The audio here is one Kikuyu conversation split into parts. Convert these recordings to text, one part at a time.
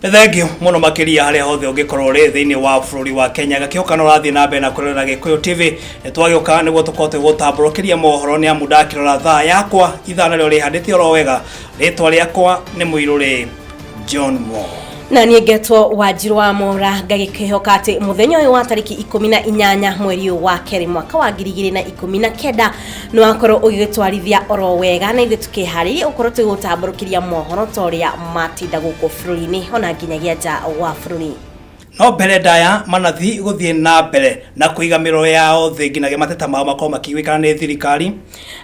Nĩ thengio mũno makĩria harĩa hothe ũngĩkorwo ũrĩ thĩinĩ wa bũrũri wa Kenya. Gakĩhoka no ũrathiĩ na mbere na kwĩrorera Gĩkũyũ TV. Nĩ twagĩũka nĩguo tũkorwo twĩgũtambũrũkĩria mohoro, nĩ amu ndakĩrora thaa yakwa ithaa narĩo rĩhandĩte oro wega. Rĩtwa rĩakwa nĩ Mũirũrĩ John Moore. Na niĩ ngetwo Wanjiru wa Mora, ngagĩkĩhoka atĩ mũthenya ũyũ wa tarĩki 18 mweri ũyũ wa kerĩ mwaka wa 2019 nĩ wakorwo ũgĩgĩtwarithia oro wega, na ithuĩ tũkĩharĩria gũkorwo tũgĩgũtambũrũkĩria mohoro ta ũrĩa matinda gũkũ bũrũri-inĩ ona nginyagia nja wa bũrũri. No mbere ndaya manathi gũthiĩ na mbere na kũiga mĩroro yao thĩ nginyagia mateta mao makorwo makĩiguĩkana nĩ thirikari.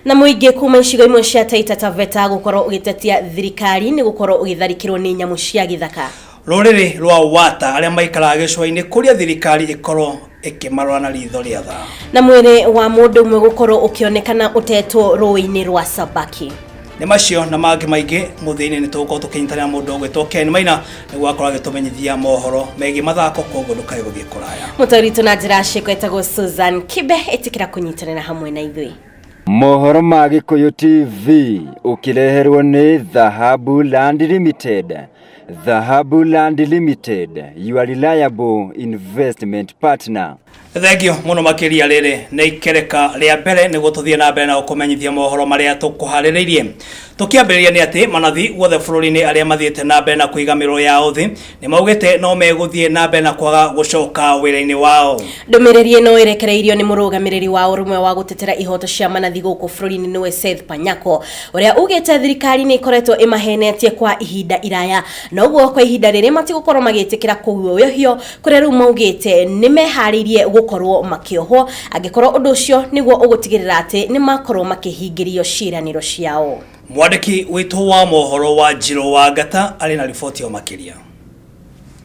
Na mũingĩ kuma icigo imwe cia Taita Taveta gũkorwo ũgĩtetia thirikari nĩ gũkorwo ũgĩtharĩkĩrwo nĩ nyamũ cia gĩthaka. Rũrĩrĩ rwa Wata arĩa maikaraga gĩcũa-inĩ kũrĩa thirikari ĩkorwo ĩkĩmarora na ritho rĩa tha. Na mwĩrĩ wa mũndũ ũmwe gũkorwo ũkĩonekana ũtetwo rũĩ-inĩ rwa Sabaki. Nĩ macio na mangĩ maingĩ mũthia-inĩ nĩ tũgũkorwo tũkĩnyitanĩra mũndũ ũgwĩtwo Ken Maina nĩguo akorwo agĩtũmenyithia mohoro megiĩ mathako, koguo ndũkae gũthiĩ kũraya. Mũtwari witũ na njĩra ciĩko etagwo Susan Kibe, ĩtĩkĩra kũnyitanĩra hamwe na ithuĩ. Mohoro ma Gĩkũyũ TV ũkĩreherwo nĩ Dhahabu Land Limited. Dhahabu Land Limited, your reliable investment partner. Thengio mũno makĩria. Rĩrĩ nĩ ikereka rĩa mbere nĩguo tũthiĩ na mbere na gũkũmenyithia mohoro marĩa tũkũharĩrĩirie. Tũkĩambĩrĩria nĩ atĩ manathi guothe bũrũri-inĩ arĩa mathiĩte na mbere na kũiga mĩroro yao thĩ nĩ maugĩte no megũthiĩ na mbere na kwaga gũcoka wĩra-inĩ wao. Ndũmĩrĩri ĩno ĩrekereirio nĩ mũrũgamĩrĩri wa ũrũmwe wa gũtetera ihoto cia manathi gũkũ bũrũri-inĩ nĩwe Seth Panyako, ũrĩa ugĩte thirikari nĩ ĩkoretwo ĩmahenetie kwa ihinda iraya, na ũguo kwa ihinda rĩrĩ matigũkorwo magĩtĩkĩra kũguoyohio, kũrĩa rĩu maugĩte nĩ meharĩirie gũkorwo makĩohwo angĩkorwo ũndũ ũcio nĩguo ũgũtigĩrĩra atĩ nĩ makorwo makĩhingĩrio ciĩranĩro ciao. Mwandĩki witũ wa mohoro wa Njirũ wa Ngata arĩ na riboti o makĩria.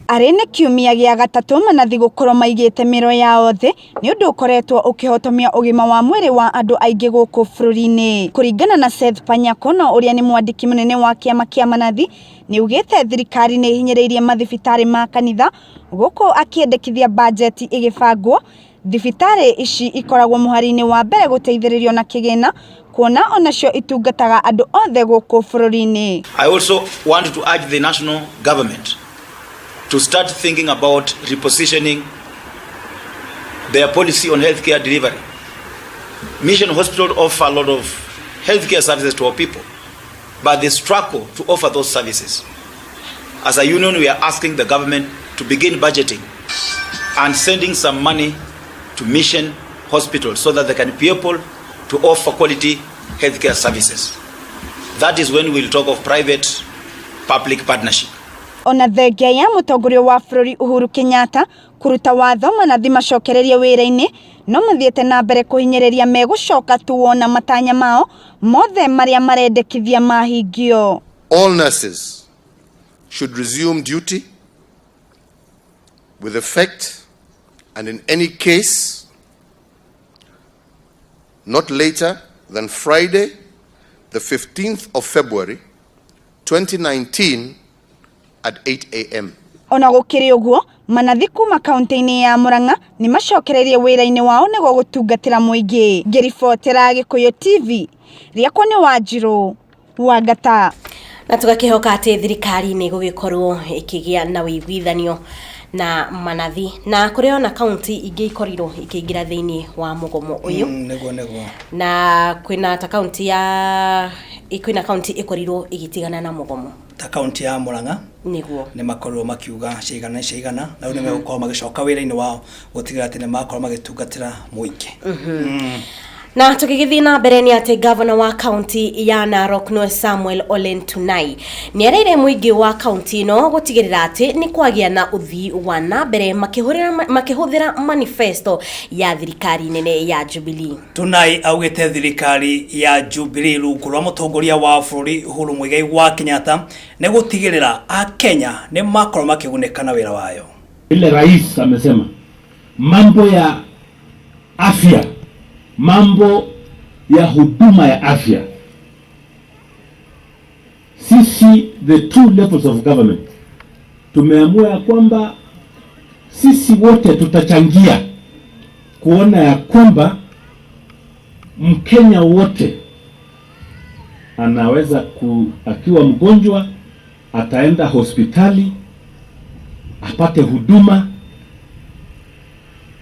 Arĩ nĩ kiumia gĩa gatatũ manathi gũkorwo maigĩte mĩro yao thĩ nĩ ũndũ ũkoretwo ũkĩhotomia ũgima wa mwĩrĩ wa andũ aingĩ gũkũ bũrũri-inĩ. Kũringana na Seth Panyako, na ũrĩa nĩ mwandĩki mũnene wa kĩama kĩa manathi, nĩ ugĩte thirikari nĩ ĩhinyĩrĩirie mathibitarĩ ma kanitha gũkũ akĩendekithia bajeti ĩgĩbangwo thibitarĩ ici ikoragwo mũhari-inĩ wa mbere gũteithĩrĩrio na kĩgĩna, kuona onacio itungataga andũ othe gũkũ bũrũri-inĩ. I also want to urge the national government to start thinking about repositioning their policy on healthcare delivery. Mission Hospital offer a lot of healthcare services to our people, but they struggle to offer those services. As a union, we are asking the government to begin budgeting and sending some money to mission hospitals so that they can be able to offer quality healthcare services. That is when we'll talk of private public partnership. Ona thengia ya mũtongoria wa bũrũri Uhuru Kenyatta kũruta watho manathi macokererie wĩra-inĩ, no mathiĩte na mbere kũhinyĩrĩria megũcoka tu wona matanya mao mothe marĩa marendekithia mahingio. All nurses should resume duty with effect and in any case not later than Friday, the 15th of February 2019 at 8 a.m. Ona gũkĩrĩ ũguo, manathi kuma kaunti-inĩ ya Murang'a nĩ macokereirie wĩra-inĩ wao nĩguo gũtungatĩra mũingĩ. Ngĩribotera Gĩkũyũ TV, rĩakwa nĩ Wanjirũ Wangata. Na tũgakĩhoka atĩ thirikari nĩ ĩgũgĩkorwo ĩkĩgĩa na ũiguithanio na manathi, na kũrĩ ona kaunti ingĩ ikorirwo ikĩingĩra thĩinĩ wa mũgomo ũyũ. Nĩguo. Na kwĩna ta kaunti ya kwĩna kaunti ĩkorirwo ĩgĩtigana na mũgomo. Ta kaunti ya Murang'a. Nĩ makorirwo makiuga ciigana ciigana na rĩu nĩ megũkorwo magĩcoka wĩra-inĩ wao gũtigĩrĩra atĩ nĩ makorwo magĩtungatĩra mũingĩ. Na tũgĩgĩthiĩ na mbere nĩ atĩ gavana wa kaunti ya Narok nĩwe Samuel Ole Ntunai nĩ ereire mũingĩ wa kaunti ĩno gũtigĩrĩra atĩ nĩ kwagĩa na ũthii wa na mbere makĩhũthĩra manifesto ya thirikari nene ya Jubilee. Tunai augĩte thirikari ya Jubilee rungu rwa mũtongoria wa bũrũri Uhuru Muigai wa Kenyatta nĩ gũtigĩrĩra Akenya nĩ makorwo makĩgunĩka na wĩra wayo. Ile rais amesema mambo ya afya, mambo ya huduma ya afya, sisi the two levels of government tumeamua ya kwamba sisi wote tutachangia kuona ya kwamba Mkenya wote anaweza akiwa mgonjwa ataenda hospitali apate huduma,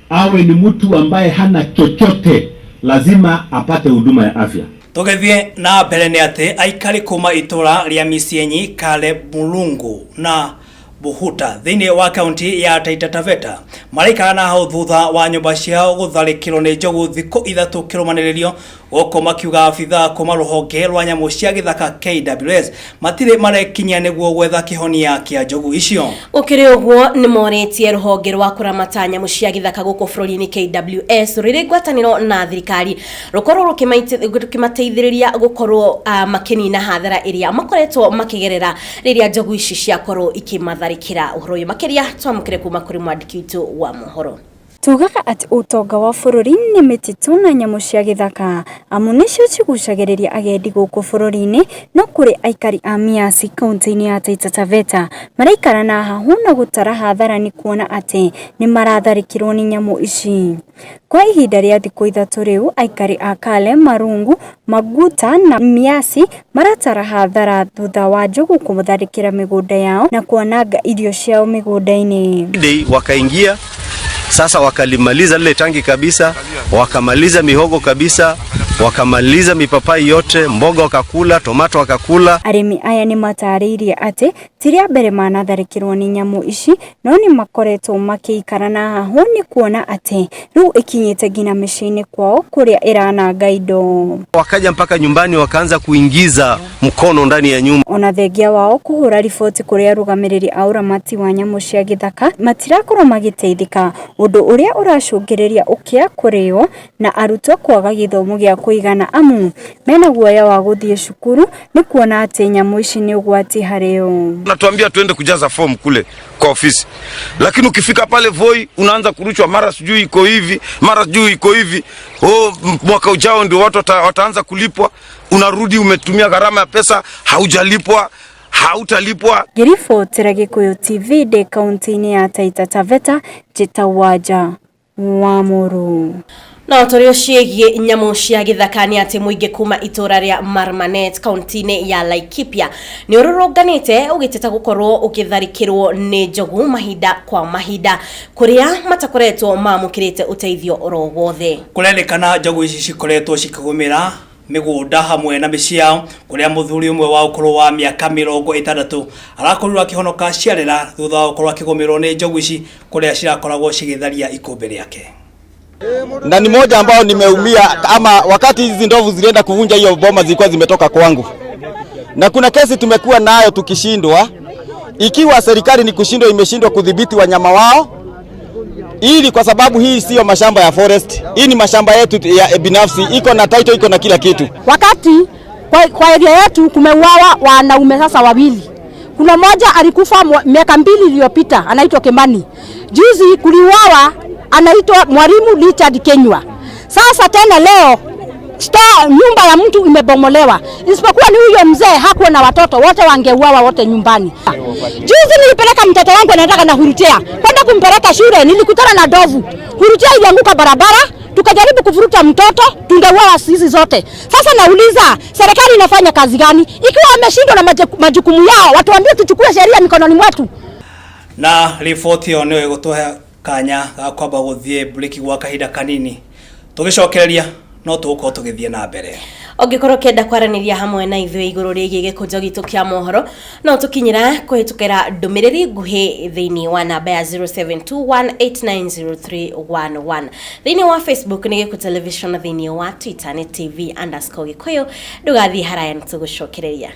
awe ni mtu ambaye hana chochote, lazima apate huduma ya afya. Tũgĩthiĩ na mbere nĩ atĩ aikari kuma itũra rĩa Misienyi, Kale Mulungu na Buhuta thĩinĩ wa kaunti ya Taita Taveta maraikara na hau thutha wa nyũmba ciao gũtharĩkĩrwo nĩ njogu thikũ ithatũ kĩrũmanĩrĩrio, gũkũ makiuga abithaa kuma rũhonge rwa nyamũ cia gĩthaka KWS matirĩ marekinyia nĩguo gwetha kĩhonia kĩa njogu icio. Gũkĩrĩ ũguo nĩ morĩtie rũhonge rwa kũramata nyamũ cia gĩthaka gũkũ bũrũri-inĩ KWS rũrĩ ngwatanĩro na thirikari rũkorwo rũkĩmateithĩrĩria gũkorwo makĩnina hathara ĩrĩa makoretwo makĩgerera rĩrĩa njogu ici ciakorwo ikĩmatharĩkĩra. Ũhoro ũyũ makĩria twamũkĩre kuma kũrĩ mwandĩki witũ wa mohoro. Tugaga atĩ ũtonga wa bũrũri nĩ mĩtitũ na nyamũ cia gĩthaka, amu nĩcio cigucagĩrĩria agendi gũkũ bũrũri-inĩ. No kũrĩ aikari a Miasi kaunti-inĩ ya Taita Taveta maraikara na hahu na gũtara hathara nĩ kuona atĩ nĩ maratharĩkĩrwo nĩ nyamũ ici. Kwa ihinda rĩa thikũ ithatũ rĩu, aikari a Kale, Marungu, Maguta na Miasi maratara hathara thutha wa njogu kũtharĩkĩra mĩgũnda yao na kwananga irio ciao mĩgũnda-inĩ. Wakaingia sasa wakalimaliza lile tangi kabisa, wakamaliza mihogo kabisa, wakamaliza mipapai yote, mboga wakakula, tomato wakakula. Arĩmi aya nĩ matarĩirie atĩ ti rĩa mbere manatharĩkĩrwo nĩ nyamũ ici, no nĩ makoretwo makĩikara na hahũ nĩ kuona atĩ rĩu ĩkinyĩte nginya mĩciĩ-inĩ kwao kũrĩa ĩrananga indo. Wakaja mpaka nyumbani wakaanza kuingiza mkono ndani ya nyumba. Ona thengia wao kũhũra riboti kũrĩ arũgamĩrĩri a ũramati wa nyamũ cia gĩthaka matirakorwo magĩteithĩka, ũndũ ũrĩa ũracũngĩrĩria ũkĩa kũrĩo na arutwo kwaga gĩthomo gĩa kũigana amu mena guoya wa gũthiĩ cukuru nĩ kuona atĩ nyamũ ici nĩ ũgwati harĩo. Natuambia tuende kujaza fomu kule kwa ofisi, lakini ukifika pale Voi unaanza kurushwa, mara sijui iko hivi, mara sijui iko hivi. Oh, mwaka ujao ndio watu wataanza kulipwa. Unarudi umetumia gharama ya pesa, haujalipwa, hautalipwa. Ngĩribotera Gĩkũyũ TV ndĩ kaunti-inĩ ya Taita Taveta, njĩtagwo wa Mũrũ. No tũrĩ ciĩgiĩ nyamũ cia gĩthaka nĩ atĩ mũingĩ kuma itũra rĩa Marmanet kaunti-inĩ ya Laikipia nĩ ũrũrũnganĩte ũgĩteta gũkorwo ũgĩtharĩkĩrwo nĩ njogu mahinda kwa mahinda kũrĩa matakoretwo mamũkĩrĩte ũteithio oro wothe. Kũrerĩkana njogu ici cikoretwo cikĩgũmĩra mĩgũnda hamwe na mĩciĩ yao, kũrĩa mũthuri ũmwe wa ũkũrũ wa mĩaka 60 arakorirwo akĩhonoka ciarĩra thutha wa gũkorwo akĩgũmĩrwo nĩ njogu ici kũrĩa cirakoragwo cigĩtharia ikũmbĩ rĩake. Na ni moja ambao nimeumia, ama wakati hizi ndovu zilienda kuvunja hiyo boma zilikuwa zimetoka kwangu. Na kuna kesi tumekuwa nayo tukishindwa, ikiwa serikali ni kushindwa, imeshindwa kudhibiti wanyama wao, ili kwa sababu hii sio mashamba ya forest, hii ni mashamba yetu ya binafsi, iko na title, iko na kila kitu. Wakati kwa area yetu kumeuawa wanaume sasa wawili. Kuna mmoja alikufa miaka 2 iliyopita anaitwa Kimani. Juzi kuliuawa anaitwa Mwalimu Richard Kenywa. Sasa tena leo nyumba ya mtu imebomolewa. Isipokuwa ni huyo mzee hakuwa na watoto, wote wangeuawa wote nyumbani. Juzi nilipeleka mtoto wangu anataka na hurutia kwenda kumpeleka shule, nilikutana na ndovu. Hurutia ilianguka barabara, tukajaribu kuvuruta mtoto, tungeuawa sisi zote. Sasa nauliza, serikali inafanya kazi gani? Ikiwa wameshindwa na majukumu yao, watuambie tuchukue sheria mikononi mwetu. Na riboti ĩyo nĩyo ĩgũtũhe kanya ga kwamba gũthiĩ break gwa kahinda kanini, tũgĩcokereria no tũgũkorwo tũgĩthiĩ na mbere. Ũngĩkorwo ũkĩenda kwaranĩria hamwe na ithuĩ igũrũ rĩgiĩ gĩkũnjo gitũ kĩa mohoro, no tũkinyĩra kũhĩtũkĩra ndũmĩrĩri nguhĩ thĩinĩ wa namba ya 0721890311. Thĩinĩ wa Facebook nĩ Gĩkũ Television, na thĩinĩ wa Twitter nĩ TV_Gĩkũyũ. Ndũgathiĩ haraya, nĩ tũgũcokereria.